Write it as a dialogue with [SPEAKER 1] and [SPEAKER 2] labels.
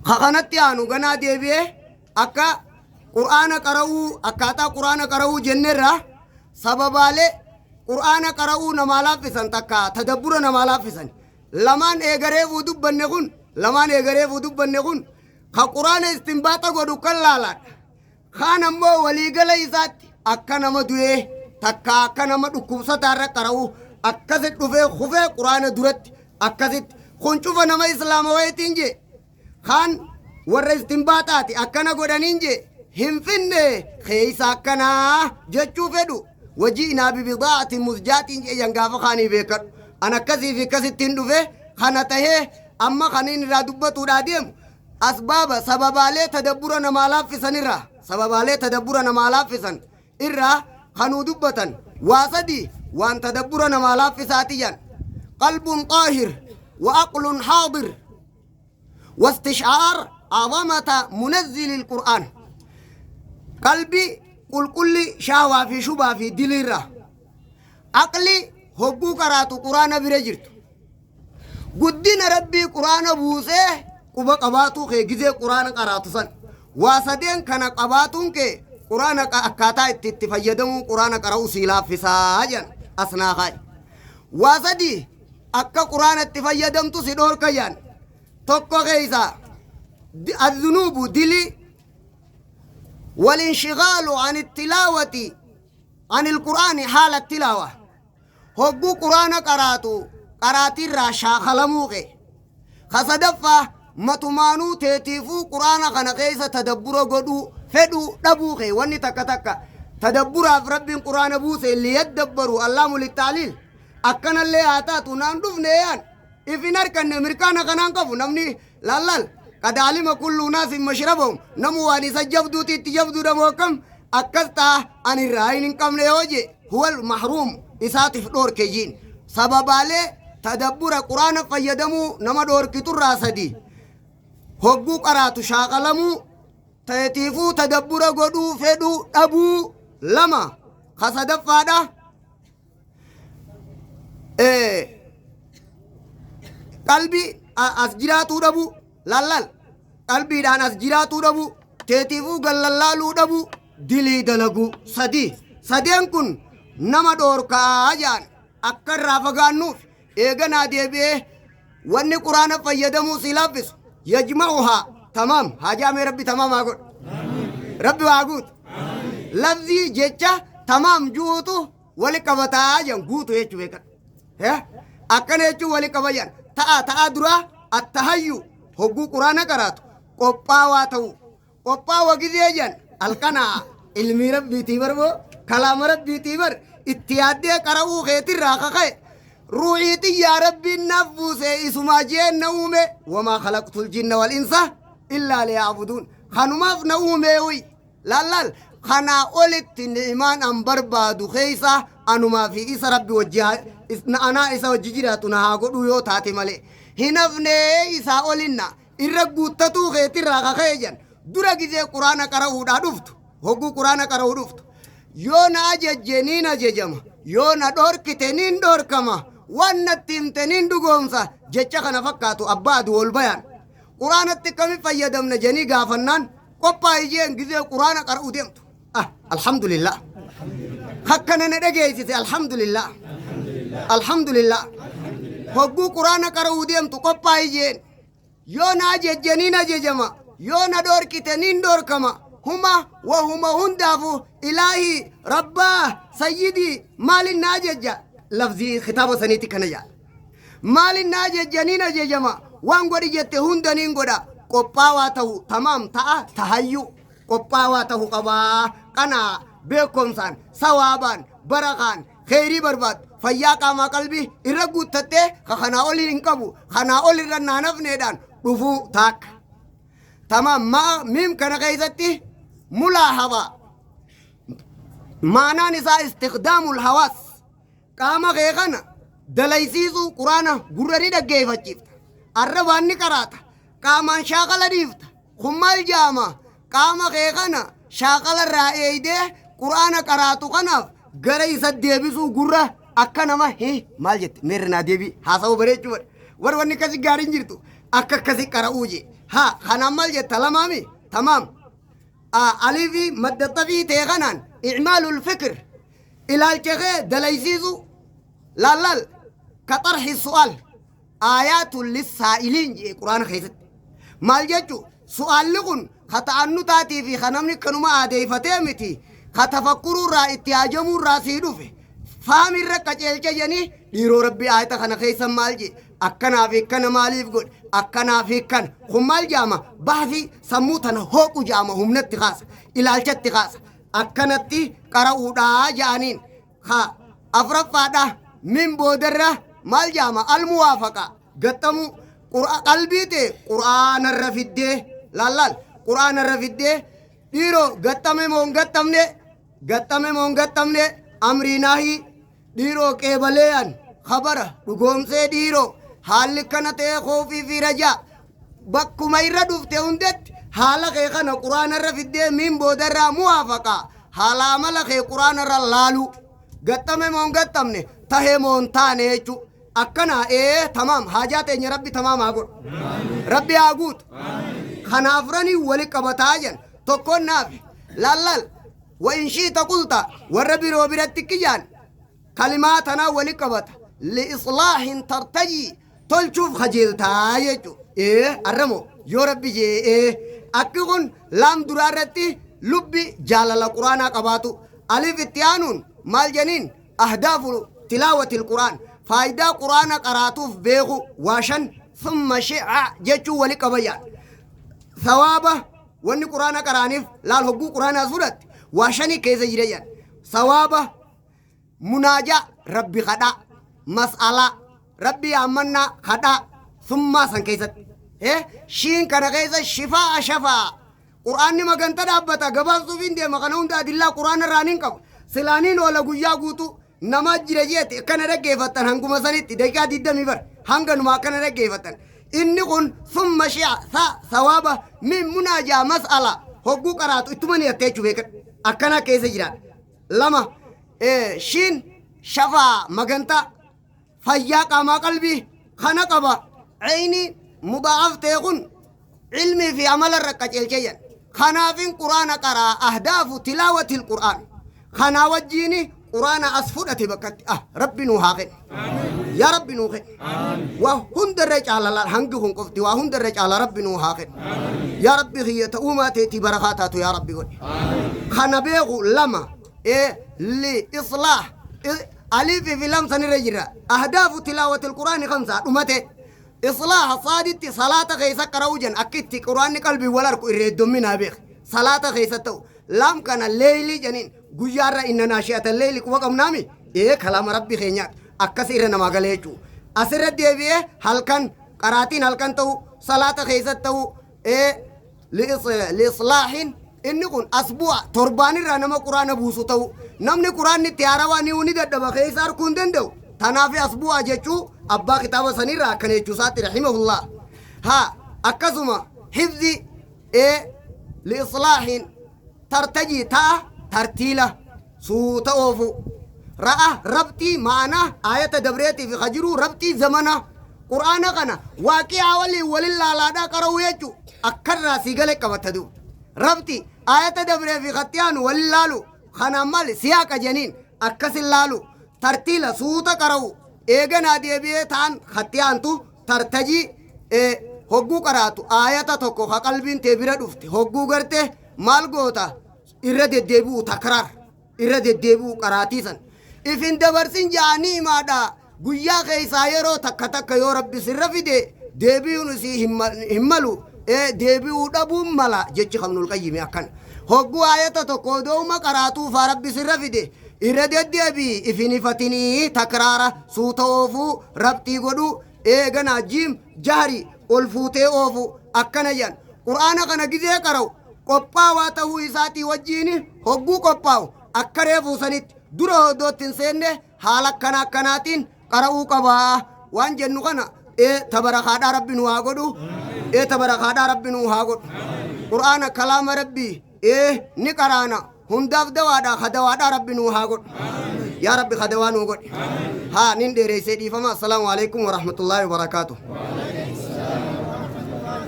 [SPEAKER 1] Ka kanatti aanu ganaa deebi'ee akka Qur'aana qara'uu, akkaataa Qur'aana qara'uu jennerraa sababaalee Qur'aana qara'uu namaa laaffisan, takka tadabbura namaa laaffisan lamaan eegareefuu dubbanne kun, lamaan eegareefuu dubbanne kun, ka Qur'aana istinbaaxa godhu kan laalaadha. Kaan ammoo waliigala isaatti akka nama du'ee takka akka nama dhukkubsataa irra qara'u akkasitti dhufee kufee Qur'aana duratti akkasitti kun cufa nama Islaama wayitiin jee. Kaan warra istinbaaxaati akkana godhaniin jee hin finne keeysa akkanaa jechuu fedhu. Waji'naa bibidaatin muzjaatiin jeeyyan gaafa kaanii beekadhu. An akkasii fi akkasittiin dhufe kana tahee amma kaniin irraa dubbatuudhaa deemu asbaaba, sababaalee tadabbura namaa laaffisan irraa, sababaalee tadabbura namaa laaffisan irraa kanuu dubbatan waa sadii waan tadabbura namaa laaffisaati jedhan. Qalbun xaahir wa aqlun haadir wastish'aar azamata munazzilil qur'aan. Qalbii qulqulli shaawaa fi shubaa fi diliirraa, aqli hogguu qaraatu quraana bira jirtu, guddina Rabbii quraana buusee quba qabaatuu kee gizee quraana qaraatu san. Waa sadeen kana qabaatuun kee quraana akkaataa itti itti fayyadamuu quraana qara'uu sii laaffisaa jedhan. Asnaa kaa'i. Waa sadii akka quraana itti fayyadamtu si dhoorka jedhan. Tokko keeysaa adzunuubu, dilii, walinshighaalu an ittilaawati an ilqur'aani haala tilaawa, hogguu quraana qaraatu qaraatiirraa shaakalamuu kee. Ka sadaffaa matumaanuu teetiifuu quraana kana keessa tadabbura godhuu fedhuu dhabuu kee. Wanni takka takka tadabburaaf Rabbiin quraana buuse, liyaddabbaru allaamu littaaliil. Akkanallee haa taatu naan dhufne yaan if hin arkanne mirkaana kanaan qabu namni laallal qad alima kullu naasin mashrabahum, namu waan isa jabduuti itti jabduudha moo akkam akkas ta'a ani irraa hin qabne yoo je huwal mahruum isaatiif dhoorke jiin. Sababaalee tadabbura quraana fayyadamuu nama dhoorkiturraa sadii: hogguu qaraatu shaakalamuu teetiifuu tadabbura godhuu fedhuu dhabuu, lama. Ka sadaffaadha qalbii as jiraatuu dhabuu, laallal qalbiidhaan as jiraatuu dhabuu teetiifuu gallallaaluu dhabuu, dilii dalaguu. Sadii sadeen kun nama dhoorkaa jedhan akka irraa fagaannuuf. Eeganaa deebi'ee wanni quraana fayyadamuu si laaffisu yajma'uhaa tamaam haajaa mee Rabbi tamaam haa godhu, Rabbi waa guutu. Lafzii jecha tamaam juutu wali qabataa jedhan, guutu jechuu beekadhu. Akkana jechuun wali qaba jedhan. Ta'a ta'a duraa attahayyu, hogguu quraana qaraatu qophaawaa ta'u. Qophaawa gizee jedhan alqanaa ilmii Rabbiitii barboo kalaama Rabbiitii bar itti yaaddee qara'uu keetirraa kaka'e ruuxii xiyyaa Rabbiin naaf buuse isumaa jeen na uume, wamaa khalaqtul jinna wal insa illaa liya'buduun, kanumaaf na uume uy laal kanaa olitti ni'imaan an barbaadu keessa anumaa fi isa Rabbi wajji anaa isa wajji jiraatu na haa godhuu yoo taate malee hin hafnee isaa olinna irra guuttatuu keetirraa kaka'e jedhan. Dura gizee quraana qara'uudhaa dhuftu, hogguu quraana qara'uu dhuftu, yoo na ajajje niin ajajama, yoo na dhorkite niin dhorkama, waan natti himte niin dhugoomsa, jecha kana fakkaatu abbaa adu wal bayaan quraanatti akkami fayyadamna jedhanii gaafannaan qophaa'i jeen. Gizee quraana qara'uu deemtu, ah, alhamdulillah, akkana na dhageessise, alhamdulillah, alhamdulillah. Hogguu quraana qara'uu deemtu qophaa'i jeen, yoo na ajajje niin ajajama, yoo na dhorkite niin dhorkama, huma wahuma hundaafu ilaahii rabbaa sayyidii maalin na ajajja, lafzii kitaaba saniiti kana jaala, maalin na ajajja niin ajajama, waan godhi jette hunda niin godha. Qophaawaa ta'u tamaam ta'a tahayyu qophaawaa ta'u qabaa. Qanaa beekumsaan sawaabaan barakaan kheyrii barbaadu fayyaa qaamaa qalbii irra guuttattee ka kanaa olii hin qabu, kanaa ol irra naanafneedhaan dhufuu taakka. Tamaam maa miim kana keessatti mulaahaba maanaan isaa istiqdaamul hawaas, qaama kee kana dalaysiisuu. Quraana gurra ni dhaggeeffachiifta, arrabaan ni qaraata, qaamaan shaakala dhiifta. Kun maal jaama? Qaama kee kana shaakala irraa eeydee quraana qaraatu kanaaf gara isa deebisuu. Gurra akka nama hi maal jette meerri naa deebii haasa'uu bareechuu badha warri wanni akkasi gaariin jirtu akka akkasi qara'uu je. Haa, kanaan maal jetta? Lamaami tamaam. Aliifii madda xabii ta'e kanaan icmaalul fikr, ilaalcha kee dalaysiisu. Laal, ka xarhi su'aal aayaatu lissaa'iliin jee Quraana keessatti maal jechu? Su'aalli kun ka ta'annutaatii fi ka namni kanuma aadeeffatee miti, ka tafakkuruurraa itti haajamuurraa sii dhufe faamirra qaceelcha janii. Dhiiroo, Rabbi aayata kana keessa maal jee? Akkanaa fi akkana maaliif godhe? Akkanaa fi akkana kun maal jaama? Baafi sammuu tana hooqu jaama, humnatti kaasa, ilaalchatti kaasa, akkanatti qara'uudhaa ja'aniin. Ha, afraffaadha min boodarra maal jaama? Almuwaafaqa, gaxxamuu qalbii ta'e Qur'aanarra fiddee. Laal, Qur'aanarra fiddee. Dhiiroo, gaxxame moo hin gaxxamne? Gaxxame moo hin gaxxamne? Amriinaahii, dhiiroo, qeebaleeyan khabara dhugoomsee. Dhiiroo, haalli kana ta'e khoofii fi rajaa bakkuma irra dhufte hundatti haala kee kana Quraanarra fiddee min boodarraa muwaafaqa, haala amala kee Quraanarra laalu, gaxxame moo hin gaxxamne, tahee moo hin taane jechuu. Akkana ee tamaam. Haajaa teenya Rabbi tamaam haa godhu, Rabbi haa guutu. Kana afranii wali qabataa jan. Tokkoon naafi laallal wa in shi'ta qulta, warra biroo biratti kiyyaan kalimaa tanaa wali qabata, liislaahin tartajii, tolchuuf kajeeltaa jechu. Ee, arramo yoo Rabbi jee, ee, akki kun laam duraa irratti lubbi jaalala Quraanaa qabaatu. Alif itti aanuun maal janiin? Ahdaafu tilaawati alqur'aan, faayidaa Qur'aana qaraatuuf beeku waa shan. Thumma shi'a jechuu wali qabayyaan sawaaba wanni Qur'aana qaraaniif. Laal, hogguu Qur'aanaas fudhatte waa shanii keessa jira jedhan: sawaaba, munaajaa, Rabbi kadhaa, mas'alaa, Rabbi yaammannaa, kadhaa. Summaa san keessatti shiin kana keessa shifaa, shafaa. Qur'aanni maganta dhaabbata, gabaabsuuf hin deema. Kana hunda adillaa Qur'aana irraa nin qaba, silaaniin oola guyyaa guutuu. Nama jira jeete akkana dhaggeeffattan, hanguma sanitti daqiiqaa 20 bar hanganuma akkana dhaggeeffattan. Inni kun summa shi'a sa sawaaba min munaajaa mas'ala, hogguu qaraatu ittuma ni jechuu beekan, akkana keessa jira. Lama, shiin shafaa, magantaa fayyaa qaamaa qalbii kana qaba. Ceyni mudaa'af ta'e kun ilmii fi amala irra qaceelcheyyan. Kanaafin Quraana qaraa, ahdaafu tilaawatil Qur'aan kanaa wajjiini Quraana as fudhate bakkatti. Ah, Rabbi nuu haa kennu, yaa Rabbi nuu kennu. Waa hundarra caala hangi kun qofti, waa hundarra caala. Rabbi nuu haa kennu, yaa Rabbi kiyya, ta'uumaa teetii barakaa taatu yaa Rabbi godhe. Kana beeku. Lama, li islaah, aliifii fi lam sanirra jira. Ahdaafu tilaawatil Qur'aani kamsa dhumate. Islaaha saaditti salaata keessa qara'uu jan, akka itti Qur'aanni qalbii wal arku irra heddumminaa beek salaata keessa ta'u. Lam kana leeylii janiin, guyyaarra. Inna naashi'ata leeyli quba qabnaami, ee, kalaama Rabbi keenyaati, akkas irra namaa galee jechuu. Asirra deebi'ee halkan qaraatiin, halkan ta'u, salaata keessatti ta'u. Ee, liislaahin inni kun asbu'a, torbaanirraa nama Quraana buusu ta'u. Namni Quraanni itti haarawaa ni dadhaba, keessa arguu hin danda'u. Tanaaf asbu'a jechuu abbaa kitaaba sanirraa akkana jechuu isaatti, rahimahullah. Haa, akkasuma hifzi, ee, liislaahin tartajii ta'a, tartiila, suuta oofu, ra'a, rabxii ma'anaa aayata dabreetii fi kajiruu, rabxii zamana Qur'aana kana waaqi'aa waliin walin laalaadhaa qara'uu jechuu. Akkarraa sii gale qabata duuba. Rabxii aayata dabree fi kattiyaanu walin laalu kanaan maali? Siyaaqa jeniin, akkasin laalu, tartiila, suuta qara'u. Eeganaa deebi'ee ta'an kattiyaantu tartajii, hogguu qaraatu aayata tokko ka qalbiin tee bira dhufte hogguu garte maal goota? Irra deddeebi'u, takraar, irra deddeebi'u qaraatiisan. Ifin dabarsin ja'anii himaadha. Guyyaa keessaa yeroo takka takka yoo Rabbi sirra fide deebi'uun isii hin malu, deebi'uu dhabuun mala jechi Ibnul Qayyimi akkana. Hogguu aayata tokko odooma qaraatuufaa Rabbi sirra fide irra deddeebi'i, ifin ifatinii, takraara, suuta oofuu, rabxii godhuu. Eeganaa jiim jahri, ol fuutee oofu, akkana jedhan. Qur'aana kana gizee qara'u qophaawaa ta'uu isaatii wajjiin, hogguu qophaa'u akka reefuu sanitti dura hodootti hin seenne, haala akkana akkanaatiin qara'uu qabaa waan jennu kana. Ee, tabarakaadhaa Rabbi nu haa godhu. Ee, tabarakaadhaa Rabbi nu haa godhu. Qur'aana kalaama Rabbii, ee, ni qaraana, hundaaf dawaadha. Ka dawaadhaa Rabbi nu haa godhu. Yaa Rabbi, ka dawaa nu godhe. Haa, nin dheereessee, dhiifama. Assalaamu alaikum warahmatullaahi wabarakaatu.